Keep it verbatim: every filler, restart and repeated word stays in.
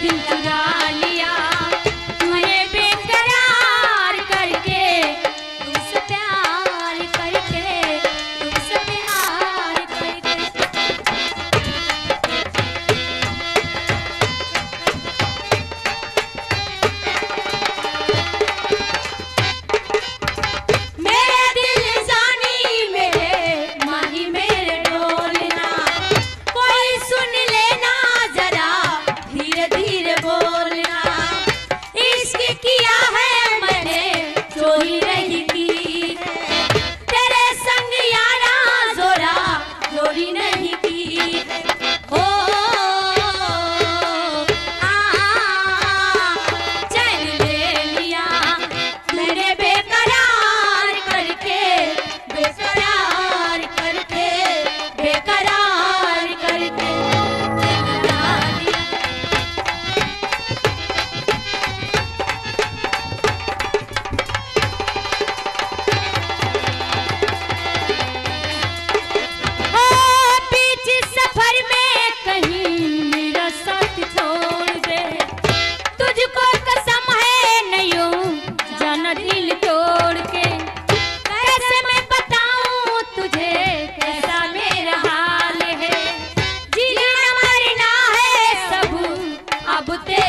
दिल चुरा लिया तूने बेकरार करके, तुमसे प्यार करके, तुमसे प्यार करके। मेरे दिल जानी, मेरे माही, मेरे ढोलना, कोई सुन लेना जरा, धीरे धीरे बोलना। इश्क किया है मैंने, चोरी नहीं की है। तेरे संग यारा जोरा जोरी नहीं की है। ओ, आ, चैन ले लिया मैंने बेकरार करके, बेकरार करके, बेकरार करके। ओ, बीच सफर में कहीं मेरा साथ छोड़ दे, तुझको कसम है न यूं जाना दिल तोड़ के। कैसे मैं बताऊं तुझे कैसा मेरा हाल है, जीना मरना है सब अब तेरे